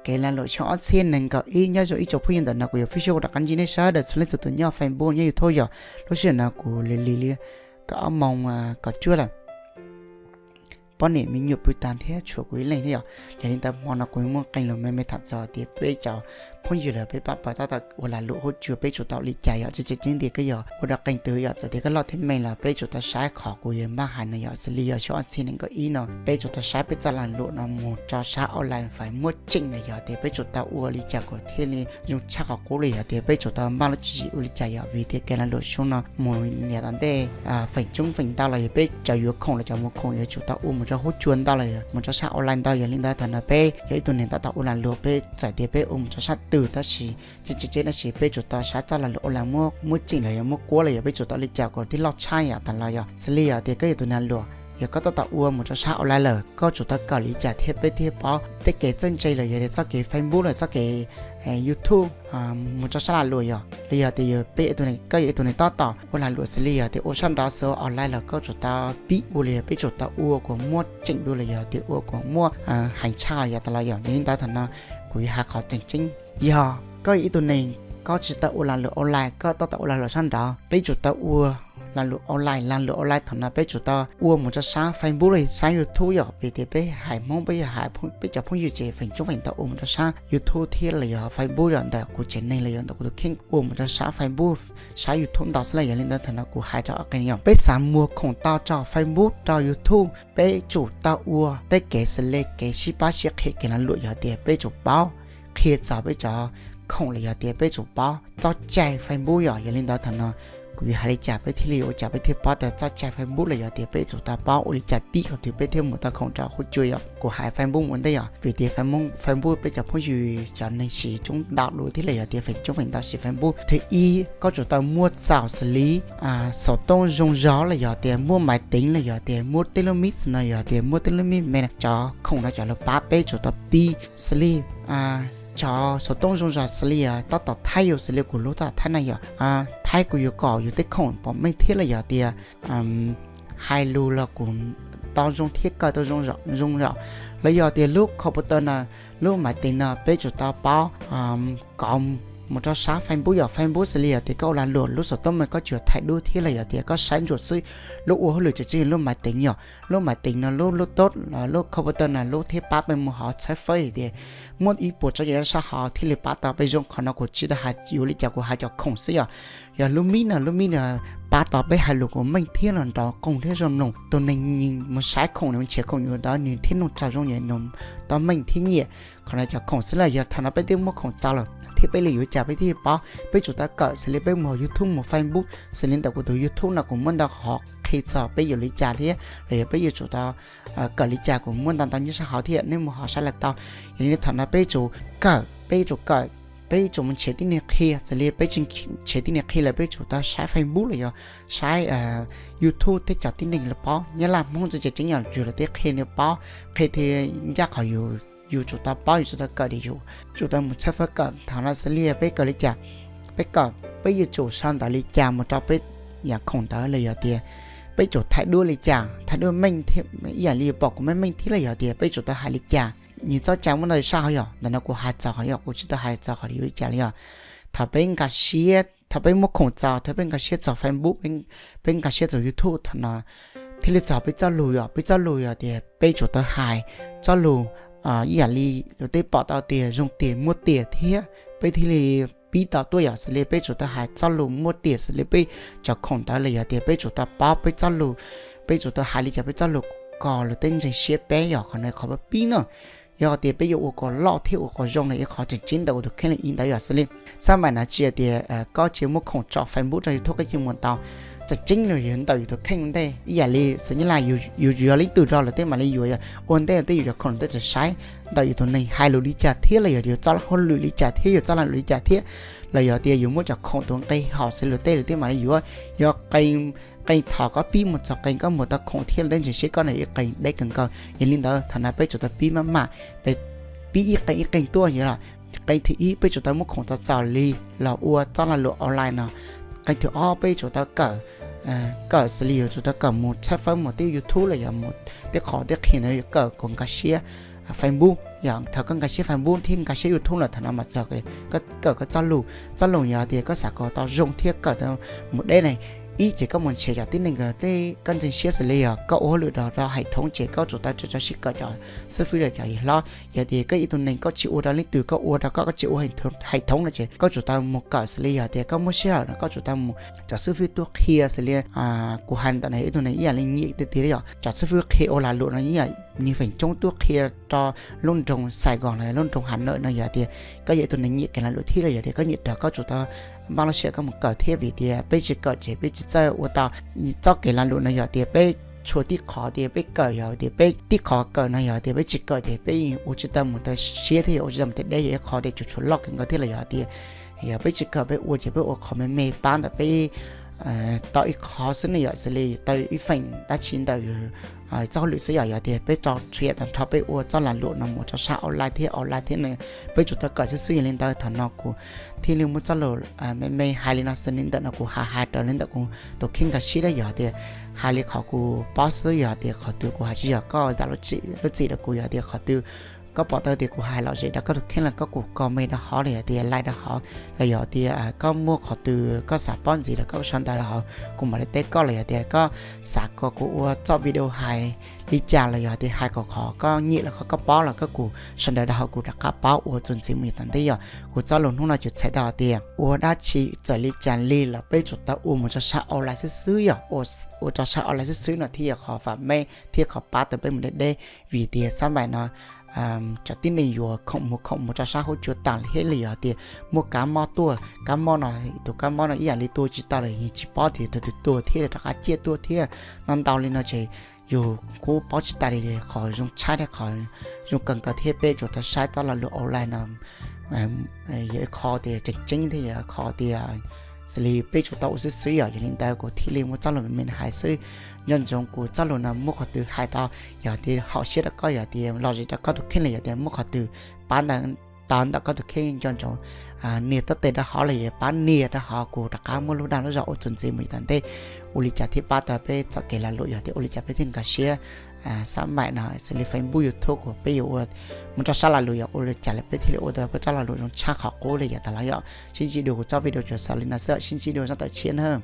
kev lag luam xyoo ob txhiab nees nkaum ib. Nyob zoo ib tsoom phooj ywg ntawm no kuv yuav fij sub ua rov qab ntsib nej sawv daws txhua leej txhua tus nyob Facebook nyob YouTube yom. Lub sij hawm no kuv li li li kaum ob moos kaum cuaj lawm. Poj niam me nyuam pw tag thiab tshuav kuv ib leeg thiab yom. Yog li ntawd hmo no kuv muaj qee lus me me tham txog tias peb cov phooj ywg los peb pab pawg tab tom ua lag luam huab cua peb tsum tau ua li cas yom. Tseem ceeb tias koj yog ua dab qeej twg yom, txawm tias koj loj thiab me los peb tsum tau saib qhov kuv yuav npaj hais no yom. Xws li yog xyoo ob txhiab nees nkaum ib no peb tsum tau saib peb txoj lag luam no mus rau sab online fais muaj tseem los yog tias peb tsum tau ua li cas kom thiaj li zoo tshaj qhov qub los yog tias peb tsum tau npaj lub tswv yim ua li cas yom. Vim tias kev lag luam xyoo no mus niam tom ntej feem coob feem ntau los yog peb cov yuav khoom los cov mus khoom yuav tsum tau ua mus rau huab cua ntau los yog mus rau sab online ntau. Yog li ntawd thaum no peb yog ib tug neeg tab tom ua lag luam peb txawm tias peb ua mus rau sab twg tab sis tseem ceeb tab sis peb tsum tau saib txoj lag luam ua lag muaj tseem los yog muaj kuab los yog peb tsum tau ua li cas kom thiaj loj tshaj yom. Thaum no yog xws li yog tias koj yog tus lag luam yog koj tab tom ua mus rau sab online lawm koj tsum tau kawm li cas thiab peb thiaj paub tej kev txawj ntse los yog tias txoj kev Facebook los txoj kev YouTube mus rau sab lag luam yom. Los yog tias yog peb tus ne koj yog ib tug neeg tab tom ua lag luam xws li yog tias ua sab nraud xwb online los koj tsum tau pib ua los yog peb tsum tau ua kom muaj tseem dua los yog tias ua kom muaj heev tshaj yom. Thaum no yog li ntawd thaum no kuv yuav hais qhov tseem ceeb. Yog koj yog ib tug neeg koj tsis tau ua lag luam online, koj tab tom ua lag luam sab nraud, peb tsum tau ua lag luam online. Lag luam online thaum no peb tsum tau ua mus rau sab Facebook los sab YouTube yom. Vim tias peb hais Hmoob peb yog hais peb cov phooj ywg ces feem coob feem ntau ua mus rau sab YouTube thiab los yog Facebook yom, ntawm kuv tsev neeg los yog ntawm kuv tus kheej ua mus rau sab Facebook sab YouTube ntau xwb los. Yog li ntawd thaum no kuv hais rau qee yom, peb xav muag khoom tau rau Facebook rau YouTube peb tsum tau ua tej kev xws li kev sib pab sib qhia kev lag luam yog tias peb tsum paub qhia txog peb cov khoom los yog tias peb tsum paub txoj cai Facebook yom. Yog li ntawd thaum no kuv yuav hais li cas peb thiaj li ua cas peb thiaj paub tau txoj cai Facebook los yog tias peb tsum tau paub ua li cas pib qhov twg peb thiaj mus tau khoom rau huab cua yom. Kuv hais Facebook mus ua ntej yom, vim tias Facebook peb cov phooj ywg cov neeg siv coob ntau dua thiab los yog tias feem coob feem ntau siv Facebook. Thib ib, koj tsum tau muaj txaus xws li xov tooj zoo zog los yog tias muaj maiv teev los yog tias muaj tej lub mix no yog tias muaj tej lub mix me cov khoom no cov lus pab peb tsum tau pib xws li cov xov tooj zoo zog xws li tab tom thaij yus xws li kuv lub tab tom thaij na yom. Thaij kuv yuav kom yus tej khoom pom meej thiab los yog tias hais lus los kuv tau zoo thiab kawm tau zoo zom. Los yog tias lub computer no, lub maiv teev no peb tsum tau paub kov mus rau sab Facebook yom. Facebook xws li yog tias koj ua lag luam lub xov tooj mas koj tsuas thaij duab thiab los yog tias koj saib ntsuam xwb. Lub ua hauj lwm tseem ceeb yog lub maiv teev yom. Lub maiv teev no lub lub tod lub computer no lub thiaj pab peb mus hauv txhawb fawb tias muaj ib puas tsav yam sab hauv thiaj li pab tau peb zoo. Qhov no kuv tsis tau hais yuav li cas kuv hais cov khoom xwb yom. Yog lub mix no, lub mix no pab tau peb hais lus kom meej thiab los nrov qoos thiab zoo mloog. Tus neeg mus saib khoom nws nrhiav khoom yus ntawd nws thiaj nug tau zoo, nws tau meej thiab nyiam. Qhov no cov khoom xwb los yog thaum no peb twb muaj khoom txaus lawm thiab peb li yuav cas peb thiaj paub. Peb tsum tau kawm xws li peb mus YouTube mus Facebook xws li ntawm kuv tus YouTube no kuv muaj ntau qhov qhia txog peb yuav li cas thiab los yog peb yuav tsum tau kawm li cas kuv muaj ntau ntau nyob sab hauv thiab nej mus hauv saib los tau. Yog li thaum no peb tsum kawm, peb tsum kawm, peb tsum mus nrhiav tib neeg qhia xws li peb tsis nrhiav tib neeg qhia lawm peb tsum tau saib Facebook los yog saib YouTube thiab cov tib neeg los paub. Nyab Laj Hmoob tseem ceeb yog yus los twb qhia nws paub, qhia thiab ncaj qhov yus tsum tau paub yus tsum tau kawm li yus tsum tau mus txhawb fawb kawm. Thaum no xws li peb kawm li cas, peb kawm peb yuav tsum sau ntawv li cas mus rau peb yam khoom ntawd los yog tias peb tsum thaij duab li cas, thaij duab meej thiab ib yam li yus pom kuv meej meej thiab los yog tias peb tsum tau hais li cas. Nws txoj cai muaj ntau sab hauv yom. Ntawm no kuv hais txog qhov yog kuv tsis tau hais txog qhov li yuav li cas li yom. Thaum peb nkag siab, thaum peb muaj khoom txaus, thaum peb nkag siab txog Facebook, peb nkag siab txog YouTube thaum no thiaj li txog peb txoj lus yom. Peb txoj lus yog tias peb tsum tau hais txoj lus ib yam li luag tej pom tau tias zoo tias muaj tias thiab peb thiaj li pib tau tuaj yom. Xws li peb tsum tau hais txoj lus muaj tias xws li peb cov khoom ntawd los yog tias peb tsum tau paub peb txoj lus, peb tsum tau hais li cas peb txoj lus kom luag tej ntseeg siab peb yom. Qhov no qhov pib no yog tias peb yuav ua kom loj thiab ua kom zoo no ib qhov tseem ceeb ntawm kuv tus kheej li ib ntawd yom. Xws li xab maim no tsis hais tias koj tsis muaj khoom tso Facebook rau YouTube koj cia mus tau. Tseem ceeb los yog ntawm yus tus kheej ua ntej ib yam li xws nyab laj yus yog leej twg rau luag tej mam li yuav, ua ntej tej yus cov khoom luag tej tseem saib ntawm yus tus neeg hais lus li cas thiab los yog yus txoj hauj lwm li cas thiab yus txoj lag luam li cas thiab los yog tias yus muaj cov khoom tus nqi haum xws luag tej luag tej mam li yuav. Yog qee thov koj pib mus txog qee koj mus tau khoom thiab luag tej ntseeg siab koj no ib qee deb kawg nkaus. Yog li ntawd thaum no peb tsum tau pib maj mam, peb pib ib qee ib qee tuaj yom. Qee thib ib peb tsum tau muab khoom txaus txaus li los ua txoj lag luam online no. Qee thib ob peb tsum tau kawm, kawm xws li yuav tsum tau kawm mus txhawb fawb mus tej YouTube los yog mus tej qhov tej qhia ntawd yuav kawm kom nkag siab Facebook yom. Thaum koj nkag siab Facebook thiab nkag siab YouTube lawm thaum no mas txog koj kawm koj txoj lus. Txoj lus yog tias koj xav kom tau zoo thiab kawm tau mus deb ne, ib ces koj mus nrhiav cov tib neeg uas koj ntseeg siab xws li yog koj ua hauj lwm rau hais thoob ces koj tsum tau tso sib kawm cov xib fwb los cov yawg hlob. Yog tias koj ib tug neeg koj tsis ua rau leej twg, koj ua rau koj, koj tsis ua hais thoob no ces koj tsum tau mus kawm xws li yog tias koj muaj sij hawm no koj tsum tau mus cov xib fwb tuaj qhia xws li kuv hais ntawm no ib tug neeg ib yam li nyiam tiag tiag yom. Cov xib fwb qhia ua lag luam no ib yam li feem coob tuaj qhia rau lub nroog Sài Gòn los lub nroog Hà Nội no yog tias koj yog ib tug neeg nyiam kev lag luam thiab los yog tias koj nyiam raws koj tsum tau npaj lub sij hawm koj mus kawm thiab vim tias peb tsis kawm ces peb tsis txawj ua tau txoj kev lag luam no yog tias peb tshuav tib qhov tias peb kawm yog tias peb tib qhov kawm no yog tias peb tsis kawm ces peb ua tsis tau mus tau siab thiab yog ua tsis tau mus tau deb yog ib qho tias tshuav tshuav loj kawg nkaus thiab los yog tias yog peb tsis kawm peb ua ces peb ua qhov me me pab ntawm peb tau ib qho xwb ne yom, xws li tau ib feem dab tsi ntawm txoj hauj lwm xwb yom. Yog tias peb tso tshuav yam tag nrho peb ua txoj lag luam no mus rau sab online thiab online thiab ne, peb tsum tau kawm xwb xwb. Yog li ntawd thaum no kuv thiaj li muab txoj lus me me hais li no xws li ntawm no kuv hais hais raws li ntawm kuv tus kheej nkag siab thiab yog tias hais li qhov kuv paub xwb. Yog tias qhov twg kuv hais tsis yog koj zam lub txim rau kuv, yog tias qhov twg koj pom tau tias kuv hais lom zem rau koj tus kheej los koj kuj comment rau hauv los yog tias like rau hauv los yog tias koj muaj qhov twg koj xav paub ntxiv los koj sau ntawv rau hauv kuv mam li teb koj los yog tias koj xav kom kuv ua txoj video hais li cas los yog tias hais kom qhov koj nyiam los qhov koj paub los koj kuj sau ntawv rau hauv kuv rov qab paub ua txuas ntxiv mus yav tom ntej yom. Kuv txoj lus hnub no ces txhais tau hais tias ua dab tsi txawm li cas li los peb tsum tau ua mus rau sab online xwb xwb yom, ua rau sab online xwb xwb no thiaj yog qhov vam meej thiab qhov pab tau peb mus deb deb. Vim tias xab maim no cov tib neeg yuav khoom mus khoom mus rau sab huab cua tas thiab li yog tias muaj kab mob tuaj, kab mob no tus kab mob no ib yam li tua tsis tau los yeej tsis paub tias tus twg tua thiab rov qab ciaj tuaj thiab. Ntau ntau li no ces yus kuj paub tsis tas li qhov zoo tshaj thiab qhov zoo kawg nkaus thiab peb tsum tau saib txoj lag luam online no yog ib qho tias tseem ceeb thiab yog qho tias xws li peb tsum tau ua xwb xwb yom. Yog li ntawd kuv thiaj li muab txoj lus me me hais xwb. Nco ntsoov kuv txoj lus no muaj qhov twg hais tau yog tias haum siab rau koj, yog tias lom zem rau koj tus kheej los yog tias muaj qhov twg pab tau ntawm koj tus kheej nco ntsoov nias taub tes rau hauv los yog pab nias rau hauv kuv rov qab muaj lub dag lub zog ua txuas ntxiv mus yav tom ntej ua li cas thiaj pab tau peb txoj kev lag luam, yog tias ua li cas peb thiaj nkag siab xab maim no xws li Facebook, YouTube kuv peb yuav ua mus rau sab lag luam yog ua li cas los peb thiaj li ua tau peb txoj lag luam zoo tshaj qhov qub li yav tas los yom. Sib ntsib dua kuv txoj video tsuas xaus li no xwb, sib ntsib dua zaj tom tshiab na.